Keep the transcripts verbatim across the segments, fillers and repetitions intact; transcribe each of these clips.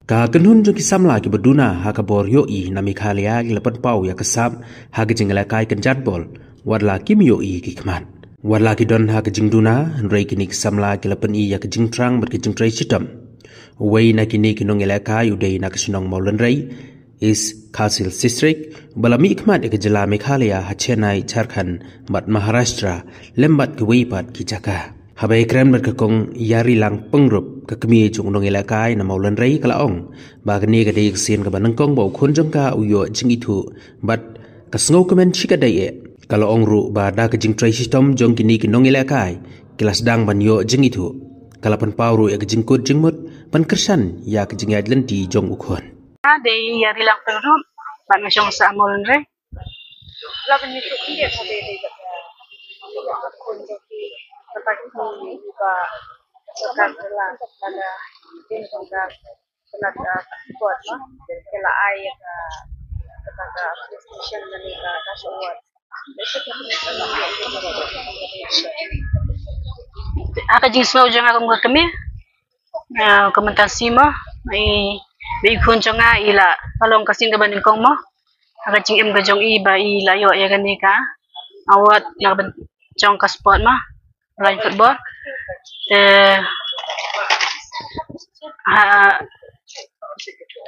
Ka kynhun jong ki samla kiba duna ha ka bor ïohi na Meghalaya ki la pynpaw ïa ka sap ha ka jingïalehkai kynjat bol, wat la kim ïohi ki khmat. Wat la ki don ha ka jingduna, hynrei kine ki samla ki la pyni ïa ka jingthrang bad ka jingtrei shitom. Uwei na kine ki nongïalehkai u dei na ka shnong Mawlynrei, East Khasi Hills District, ba la mih khmat ïa ka jylla Meghalaya ha Chennai, Jharkhand bad Maharashtra, lem bad kiwei pat ki jaka. Haba ïakren bad ka Kong Ïarilang Pyngrope, ka kmie jong u nongïalehkai na Mawlynrei, ka la ong ba kane ka dei ka sien kaba nyngkong ba u khun jong ka u ïoh jingithuh bad ka sngewkmen shikatdei eh. Ka la ong ruh ba da ka jingtrei shitom jong kine ki nongïalehkai, ki la sdang ban ïoh jingithuh. Ka la pynpaw ruh ïa ka jingkut jingmut ban kyrshan ïa ka jingïaid lynti jong u khun. Nga dei Ïarilang Pyngrope, bad nga shong sha Mawlynrei. La ban ïathuh khyndiat ha dei dei bad ka khun jong ki, kata ki ba sorkar ka la, ka la, din jong ka, ka la, ka support ma, ka la ai ka, ka, ka PlayStation mane ka cash award. Ha ka jingsngew jong nga kum ka kmie, ah, ka mynta shi mo, i, ba i khun jong nga i la, ka long ka sien kaba nyngkong mo. Ha ka jingim ka jong i ba i la ïoh ïa kane ka award na ka bynta jong ka sport mo, blind football. Te ha,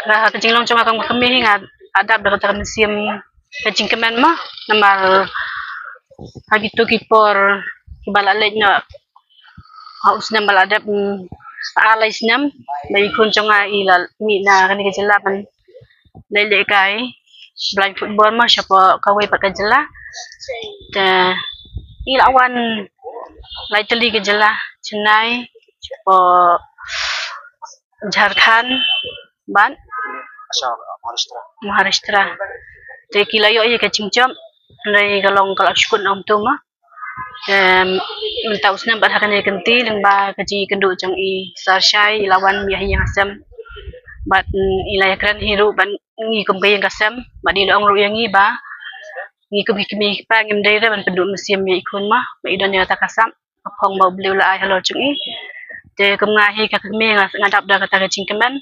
ha ka jinglong jong nga kum ka kmie hi nga la dap da kata ka mynsiem ka jingkmen mo, namar ha kito ki por kiba la leit noh ha u snem ba la dep, mm, ar lai snem ba i khun jong nga i la mih na kane ka jylla ban leit lehkai blind football mo, shapoh kawei pat ka jylla. Te i la wan lai tylli ka jylla, Chennai, shapoh Jharkhand bad Maharashtra. Te ki la ïoh ïa ka jingjop, hynrei ka long ka la shu kut na kumto mo. Em, mynta u snem bad ha kane ka kynti lyngba ka jingïakynduh jong i Sar Shai i la wan mih ha ïing ha sem. Bad, mm, i la ïakren hi ruh bad ngi kum ka ïing ka sem, bad i la ong ruh ïa ngi ba ngi kum ki kmie ki kpa ngim dei re ban pynduh mynsiem ïa i khun mo, ba i don ïa kata ka sap ka phong ba U Blei u la ai halor jong i. Te kum nga hi ka kmie nga, nga dap da kata ka jingkmen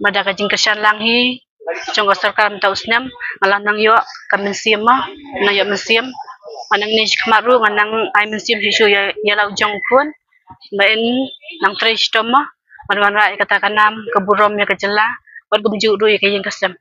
bad da ka jingkyrshan lang hi jong ka sorkar mynta u snem, nga la nang ïoh ka mynsiem mo, nang ïoh mynsiem. Nga nang ne shi khmat ruh nga nang ai mynsiem shisha ïa, ïa la u jong u khun, ba in nang trei shitom mo, ban wanrah ïa kata ka nam ka burom ïa ka jylla bad kumjuh ruh ïa ka ïing ka sem.